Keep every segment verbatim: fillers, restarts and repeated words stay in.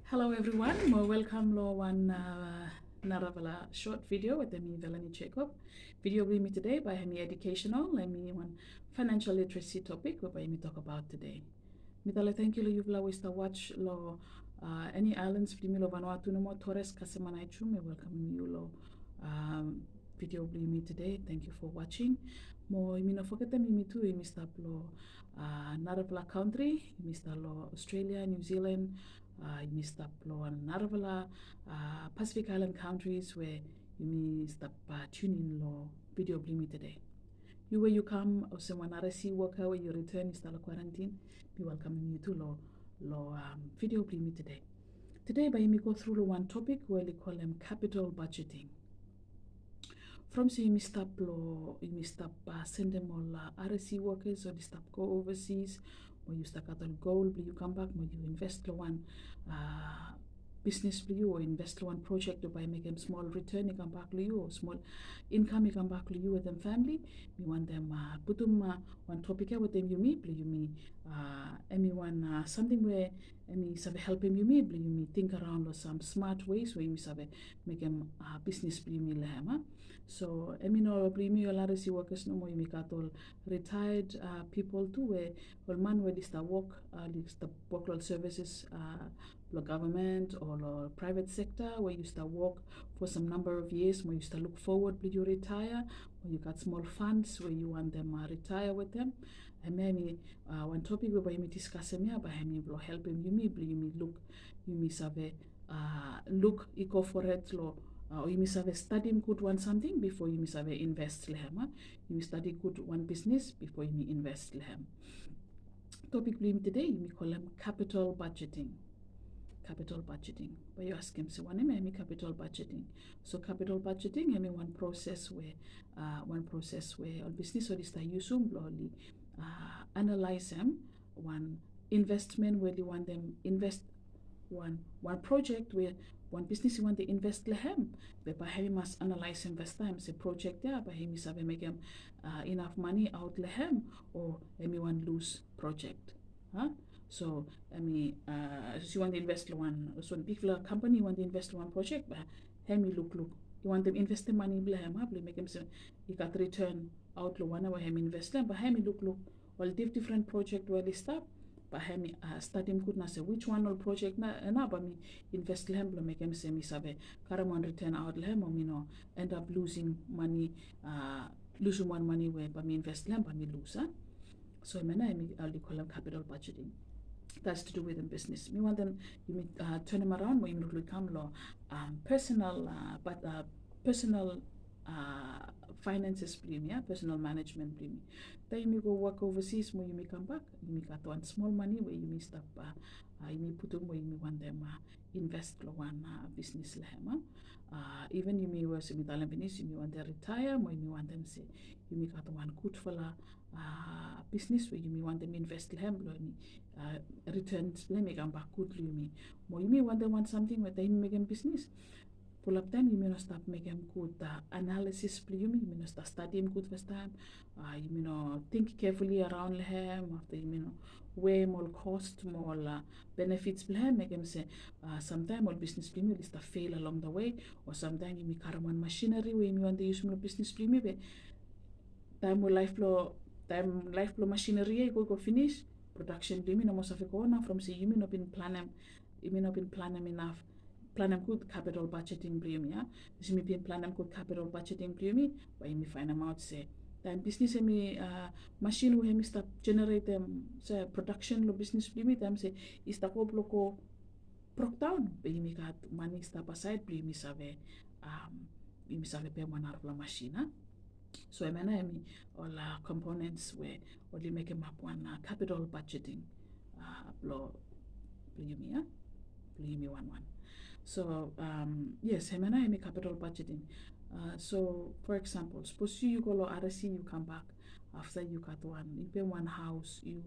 Hello everyone, mo welcome lo wan, uh, narafala short video wetem mi, Velanie Jacob. Video blong yumi tede bae hemi educational, hemi wan financial literacy topic we bae yumi tokbaot tede. Mi talem tangkiu lo yufala we i stap watch lo, uh, eni aelan blong yumi lo Vanuatu nomo, Torres kasem Aneityum, mi welkamem yu lo, um, video blong yumi tede. Tangkiu for watching. Mo yumi no fogetem yumi tu, yumi stap lo, uh, narafala kantri, yumi stap lo Australia, New Zealand, uh, yumi stap lo wan narafala, uh, Pacific Island countries we yumi stap, uh, tune in lo video blong yumi tede. Yu we yu kam olsem wan R S E woka we yu return, yu stap lo quarantine, mi welkamem yu tu lo, lo, um, video blong yumi tede. Tede bae yumi go tru lo wan topic we oli kolem capital budgeting. From se yumi stap lo, yumi stap, uh, sendem ol, uh, R S E workers oli stap go overseas, mo yu stap gat ol goal blong yu kambak mo yu invest lo wan, uh, business blong yu o invest lo wan project we bae mekem smol return i kambak lo yu o smol income i kambak lo yu wetem family. Mi wantem, uh, putum, uh, wan topic ia wetem yumi blong yumi, uh, hemi wan, uh, samting we hemi save helpem yumi blong yumi ting araon lo sam smart ways we yumi save mekem, uh, business blong yumi lo hem, a. So hemi no blong yumi ol R S E workers nomo, yumi gat ol retired, uh, people tu we ol man we oli stap wok, uh, oli stap wok lo ol services, uh, lo government o lo private sector we yu stap wok for some number of years mo yu stap look forward blong yu retire, mo yu gat smol funds we yu wantem, uh, retire wetem. Hemia hemi, uh, wan topic we bae yumi diskasem ia, bae hemi blo helpem yumi blong yumi luk, yumi save, uh, luk i go fored lo, uh, o yumi save stadim gud wan samting bifo yumi save invest lo hem, a. Yumi stadi gud wan bisnis bifo yumi invest lo hem. Topic blong yumi tede yumi kolem capital budgeting. Capital budgeting. Bae yu askem se wanem hemi capital budgeting? So capital budgeting hemi wan proses we, uh, wan proses we ol bisnis oli stap yusum blo oli, uh, analaesem wan investment we oli wantem invest, wan, wan project we wan bisnis i wantem invest lo hem, be bae hemi mas analaesem fastaem se project ia bae hemi save mekem, uh, inaf mane aot lo hem o hemi wan lus project, a. So hemi, uh, sapos yu wantem invest lo wan, sapos wan bigfala company i wantem invest lo wan project, bae hemi lukluk, i wantem investem mane blo hem, a, blo mekem se i gat return aot lo wan ia we hemi invest lo hem, bae hemi lukluk ol difdifren project we oli stap, bae hemi, uh, stadim gud nao se which wan ol project nao, nao bae mi invest lo hem blo mekem se mi save karem wan return aot lo hem o mi no end up losing mane, uh, lusum wan mane we bae mi invest lo hem bae mi lus, a. So hemia nao hemi, uh, oli kolem capital budgeting. That's to do with in business. Mi wantem yumi, uh, turnem araon mo yumi lukluk i kam lo, um, personal, uh, but, uh, personal, uh, finances blong yumi, a, personal management blong yumi. Taem yumi go wok overseas mo yumi kambak, yumi gat wan smol mane we yumi stap, uh, uh, yumi putum we yumi wantem, uh, invest lo wan, uh, bisnis lo hem, a. Uh, even yumi, we olsem mi talem finis, yumi wantem retire mo yumi wantem se yumi gat wan gudfala, uh, bisnis we yumi wantem invest lo hem blo hemi, uh, returns blo hem i kambak gud lo yumi. Mo yumi wantem wan samting we taem yumi mekem bisnis, fulap taem yumi no stap mekem gud, uh, analysis blo yumi, yumi no stap stadim gud fastaem, uh, yumi no think carefully around lo hem, afta yumi no weim ol cost mo ol, uh, benefits blo hem, mekem se, uh, samtaem ol bisnis blo yumi oli stap fail along the way, o samtaem yumi karem wan machinery we yumi wantem yusum lo bisnis blo yumi be taem we laef blo, taem laef blo machinery ia i go, i go finis, production blo yumi no moa save go on nao from se yumi no bin planem, yumi no bin planem inaf, planem gud capital budgeting blo yumi, a. Sapos yumi bin planem gud capital budgeting blo yumi, bae yumi faenemaot se taem bisnis hemi, uh, machine we hemi stap generatem se production lo bisnis blo yumi, taem se i stap go blo go brokdaon, be yumi gat mane i stap asaed blo yumi save, um, yumi save pem wan narafala machine, a. So hemia nao hemi ol, uh, components we oli mekemap wan, uh, capital budgeting, uh, blo, blo yumi, a, blo yumi wanwan. So, um, yes, hemia nao hemi capital budgeting. Uh, so for example, sapos yu, yu go lo R S E, yu kambak, afta yu gat wan, yu pem wan haos, yu,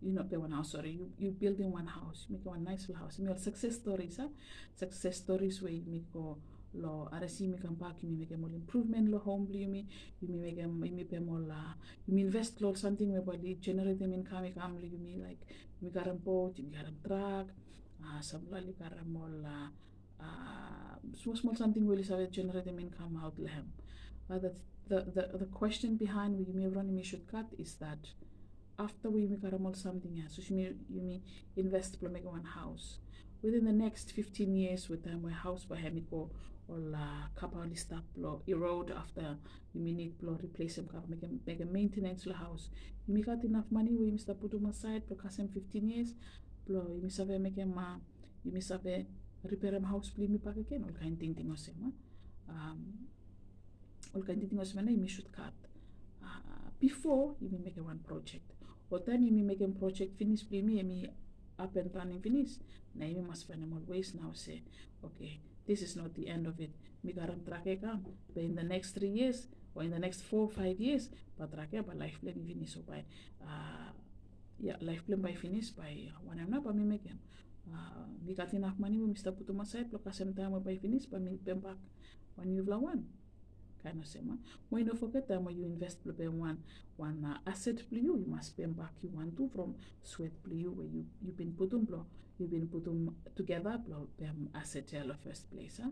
yu no pem wan haos, sori, yu, yu bildim wan haos, yu mekem wan naesfala haos. Hemi ol success stories, a, success stories we yumi go lo R S E, yumi kambak, yumi mekem ol improvement lo hom blo yumi, yumi mekem, yumi pem ol, uh, yumi invest lo ol samting we bae oli generatem income i kam lo yumi, like yumi karem bot, yumi karem trak, Sampela oli karem ol smol smol samting we oli save generate income aot long hem. But the, the, the, the question behind we yumi evriwan yumi should cut is that after we yumi karem ol samting ya, sapos yumi, yumi invest blong mekem wan haos. Within the next fifteen years, we taem we haos bae hem i go ol kapa oli stap blong erode afta yumi nid blong replesem kapa, mekem, mekem maintenance long haos. Yumi gat inaf mane we yumi stap putum asaed blong kasem fifteen years blong yumi save mekem, yumi save riperem haos blong yumi bakegen, ol kaen tingting olsem a. Ol kaen tingting olsem ya nao yumi should cut bifo yumi mekem wan project. O taem yumi mekem project finis blong yumi, hem i up and running finis, nao yumi mas faenem ol ways nao se, okay, this is not the end of it. Mi karem trak ya i kam, be in the next three years o in the next four, five years, bae trak ya bae laef blong hem i finis o bae, ya, laef blong hem bae i finis, bae wanem nao bae mi mekem. Mi gat inaf mane we mi stap putum asaed blong kasem taem we bae i finis bae mi pembak wan niufala wan. Kaen olsem a. Mo i no foget taem we yu invest blong pem wan, wan asset blong yu, yu mas pembak yu wan tu from swet blong yu we yu bin putum blong, yu bin putum tugeta blong pem asset ya long first place a.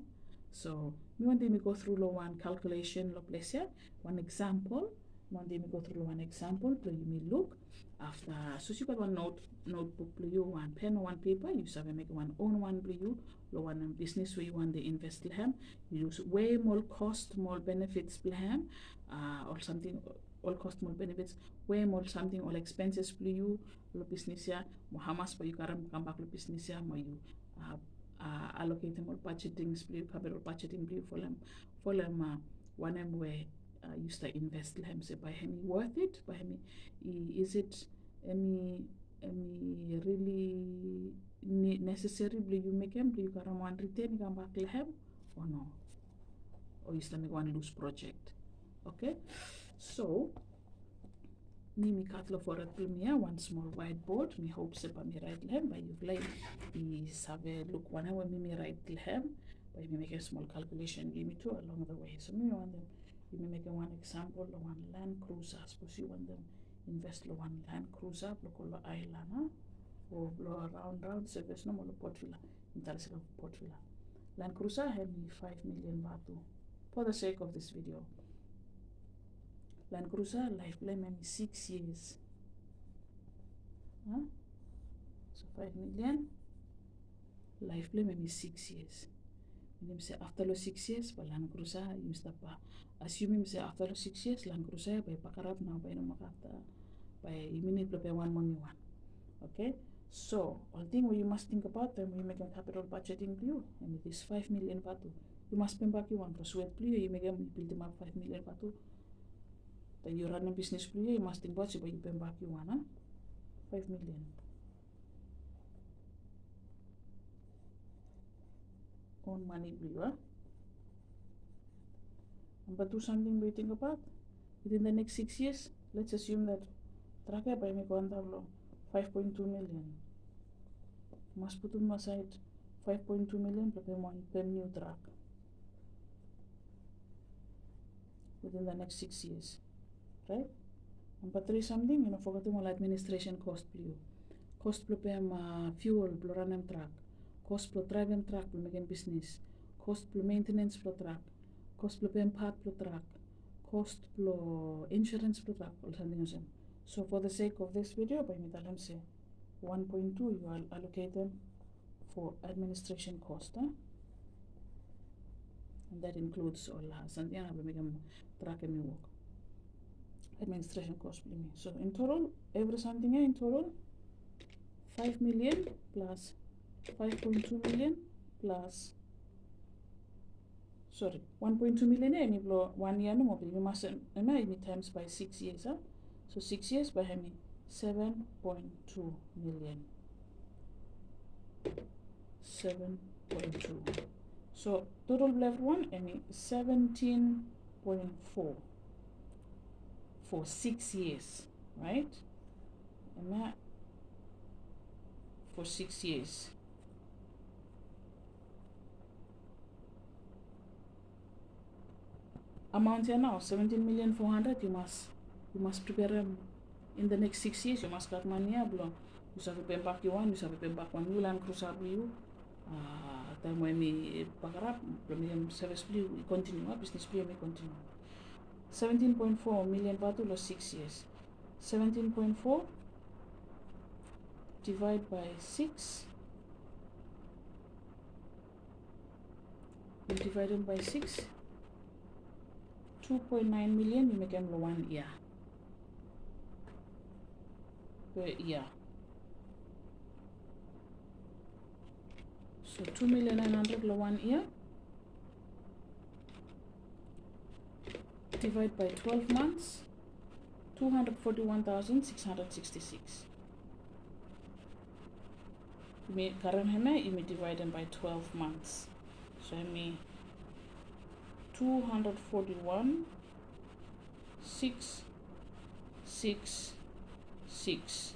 So mi wantem mi go tru long wan calculation long ples ya, wan example. Mi wantem mi go tru long wan example blong yumi luk. Afta, sapos yu gat wan note, notebook blong yu, wan pen o wan pepa, yu save mekem wan own wan blong yu long wanem bisnis we yu wantem invest long hem. Yu weim ol cost mo ol benefits blong hem, ol samting, ol cost mo ol benefits. Weim ol samting, ol expenses blong yu long bisnis ya, mo hamas bae yu karem kambak long bisnis ya, mo yu allocatem ol budgetings blong yu, capital budgeting blong yu, folem, folem wanem we yu stap invest long hem, se bae hem i worth it, bae hem i, is it, hem i, hem i really necessary blong yu mekem blong yu karem wan return i kambak long hem o no? O yu stap mekem wan loose project. Okay? So mi, mi gat long fored blong mi ya wan smol whiteboard. Mi hop se bae mi raet long hem, bae yufala i save luk wanem we mi, mi raet long hem. Bae yumi mekem smol calculation blong yumi tu along the way. So mi wantem yumi mekem wan example long wan Land Cruiser. Sapos yu wantem invest long wan Land Cruiser blong go long aelan a, o blong raon raon sevis nomo long Port Vila. Mi talem se long Port Vila. Land Cruiser hem i five million vatu. For the sake of this video, Land Cruiser laef blong hem hem i six years. So five million, laef blong hem hem i six years. Minim se afta long six years bae Land Cruiser, yumi stap asumem se afta long six years Land Cruiser ya bae i bagarap nao, bae i no moa gat, bae yumi nid blong pem wan mo niu wan. Okay? So ol ting we yu mas tingbaot taem we yu mekem capital budgeting blong yu, hem i this five million vatu. Yu mas pembak yu wan from swet blong yu, yu mekem, yu bildimap five million vatu. Taem yu ranem bisnis blong yu, yu mas tingbaot se bae yu pembak yu wan a, five million. Own mane blong yu a. Namba tu samting blong yu tingbaot, within the next six years, let's assume that trak ya bae hem i go antap long five point two million. Yu mas putum asaed five point two million blong pem wan, pem niu trak within the next six years. Right? Namba tri samting, yu no fogetem ol administration cost blong yu. Cost blong pem fuel blong ranem trak. Cost blong draevem trak blong mekem bisnis. Cost blong maintenance blong trak. Cost blong pem part blong trak. Cost blong insurance blong trak, ol samting olsem. So for the sake of this video, bae mi talem se one point two yu allocatem for administration cost, a? And that includes ol samting ya blong mekem trak hem i wok. Administration cost blong yumi. So in total, evri samting ya in total, five million plus five point two million plus, sorry, one point two million ya hem i blong wan yia nomo, be yumi mas, hemia yumi times by six years a. So six years bae hem i seven point two million. Seven point two. So total blong evriwan hem i seventeen point four for six years, right? Hemia for six years. Amount ya nao seventeen million four hundred, yu mas, yu mas preperem in the next six years, yu mas gat mane ya blong Yu save pembak yu wan, yu save pembak wan niu Land Cruiser blong yu. Ah, taem we hemi bagarap, blong mekem sevis blong yu i kontiniu, ah, bisnis blong yu hemi kontiniu. Seventeen point four million vatu long six years. Seventeen point four divide by six. Yu divaedem by six. Two point nine million yu mekem long wan yia. Per yia. So two million nine hundred long wan yia. Divide by twelve months, two hundred forty-one thousand six hundred sixty-six. Yumi karem hemia, yumi divaedem by twelve months. So hemi two hundred forty-one, six, six, six.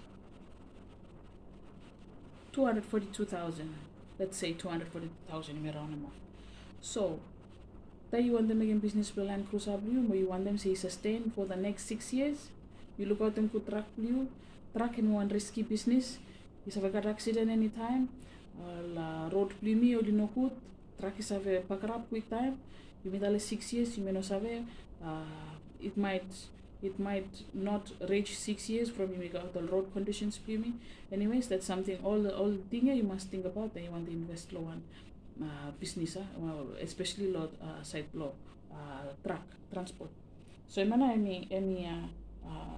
Two hundred forty-two thousand. Let's say two hundred forty-two thousand, yumi raonem off. So taem yu wantem mekem bisnis blong Land Cruiser blong yu, mo yu wantem se i sustain for the next six years, yu lukaotem gud trak blong yu. Trak hemi wan risky bisnis. I save gat aksiden enitaem. Ol, ah, rod blong yumi oli nogud. Trak i save bagarap kwiktaem. Yumi talem six years, yumi no save. Ah, it might, it might not reach six years from yumi gat ol rod conditions blong yumi. Anyways, that's something, ol, ol ting ia yu mas tingbaot taem yu wantem invest long wan, ah, bisnis, ah, especially long, ah, saed blong, ah, trak, transport. So hemia nao hemi, hemi, ah, ah,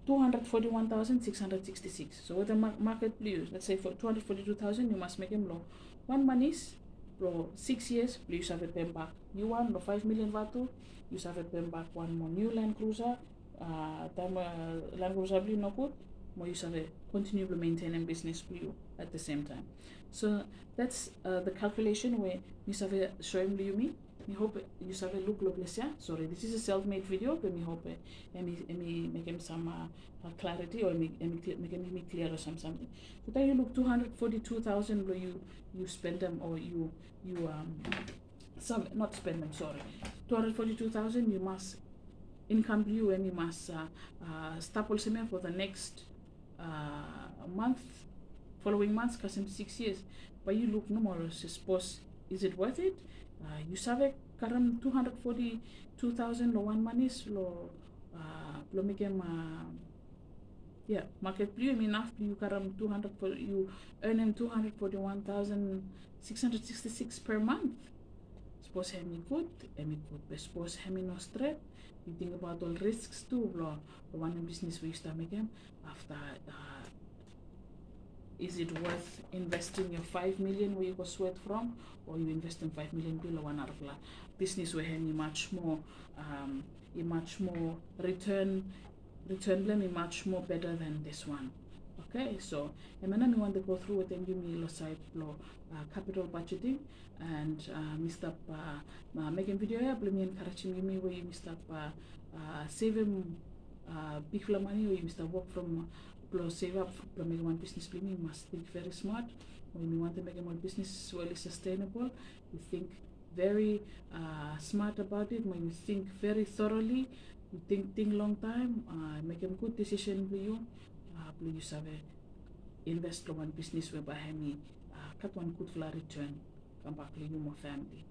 two hundred forty-one thousand six hundred sixty-six. So wetem ma-, maket blong yu, let's say for two hundred forty-two thousand, yu mas mekem long wan manis blong six years blong yu save pembak yu wan long five million vatu, yu save pembak wan moa niu Land Cruiser, ah, taem, ah, Land Cruiser blong yu nogud, mo yu save kontiniu blong mentenem bisnis blong yu at the same time. So that's, ah, the calculation we mi save soem long yumi. Mi hop yu save luk long ples ia. Sorry, this is a self-made video, be mi hop, eh, hemi, hemi mekem sam, ah, ah, clarity, o hemi, hemi kli-, mekem yumi klia long sam samting. So taem yu luk two hundred forty-two thousand blong yu, yu spendem, o yu, yu, um, sam, not spendem, sorry. Two hundred forty-two thousand yu mas, income blong yu hemi mas, ah, ah, stap olsem ia for the next, ah, month, following months, kasem six years. Bae yu luk nomo se sapos, is it worth it? Ah, yu save karem two hundred forty-two thousand long wan manis long, ah, blong mekem, ah, ia, maket blong yu hemi naf blong yu karem two hundred, yu earnem two hundred forty-one thousand six hundred sixty-six per month. Sapos hemi gud, hemi gud. Be sapos hemi no stret, yu tingbaot ol risks tu blong, blong wanem bisnis we yu stap mekem. Afta, ah, is it worth investing your five million we yu go swet from, o yu investem five million blong yu long wan narafala bisnis we hemi much more, um, i much more return, return blong hem i much more better than this one. Okay, so hemia nao mi wantem go through wetem yumi long saed blong, ah, capital budgeting. And, ah, mi stap, ah, mekem video ia blong mi encouragem yumi we yumi stap, ah, ah, sevem, ah, bigfala mane, o yumi stap wok from, blong sevap blong mekem wan bisnis blong yumi, yu mas think very smart. Mo yumi wantem mekem ol bisnis we oli sustainable, yu think very, ah, smart about it, mo yu think very thoroughly, yu tingting longtaem, ah, mekem gud decision blong yu, ah, blong yu save invest long wan bisnis we bae hemi, ah, gat wan gudfala return kambak long yu mo famili.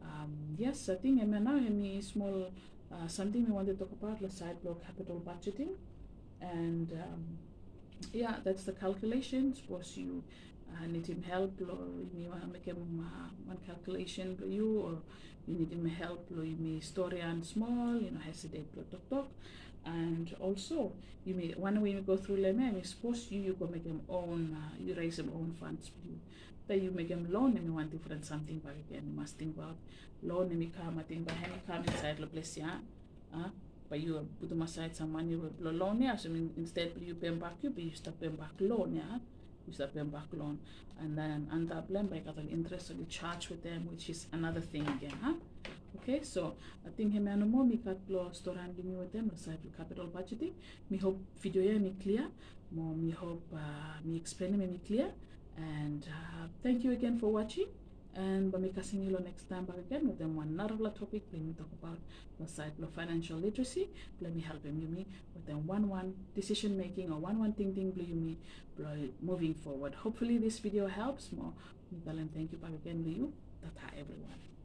Um, yes, ating hemia nao hemi smol, ah, samting mi wantem tokbaot long saed blong capital budgeting. And, um, yeah, that's the calculation. Sapos yu, ah, nidim help blong yumi, ah, mekem, ah, wan calculation blong yu, o yu nidim help blong yumi storian smol, yu no hesitate blong toktok. And also, yumi, wanem we yumi go through long hemia, hemi sapos yu, yu go mekem own, ah, yu raisem own funds blong yu. Taem yu mekem loan, hemi wan difren samting bakegen. Yu mas tingbaot loan hemi kam, ating bae hemi kam insaed long ples ia. Ah, bae yu putum asaed sam mane blong loan ia, so instead blong yu pembak yu, be yu stap pembak loan ia. Yu stap pembak loan. And then antap long hem bae i gat ol interest oli charge wetem, which is another thing again, ah. Okay, so ating hemia nomo mi gat blong storian long yumi wetem long saed blong capital budgeting. Mi hop video ia hemi klia. Mo mi hop, ah, mi eksplenem hemi klia. And, ah, thank you again for watching. And bae mi kasem yu lo next time bakegen wetem wan narafala topic blong yumi tokbaot lo side blong financial literacy blong yumi helpem yumi wetem wanwan decision making o wanwan tingting blong yumi blong moving forward. Hopefully this video helps mo. Mi talem thank you bakegen lo yu. Tata everyone.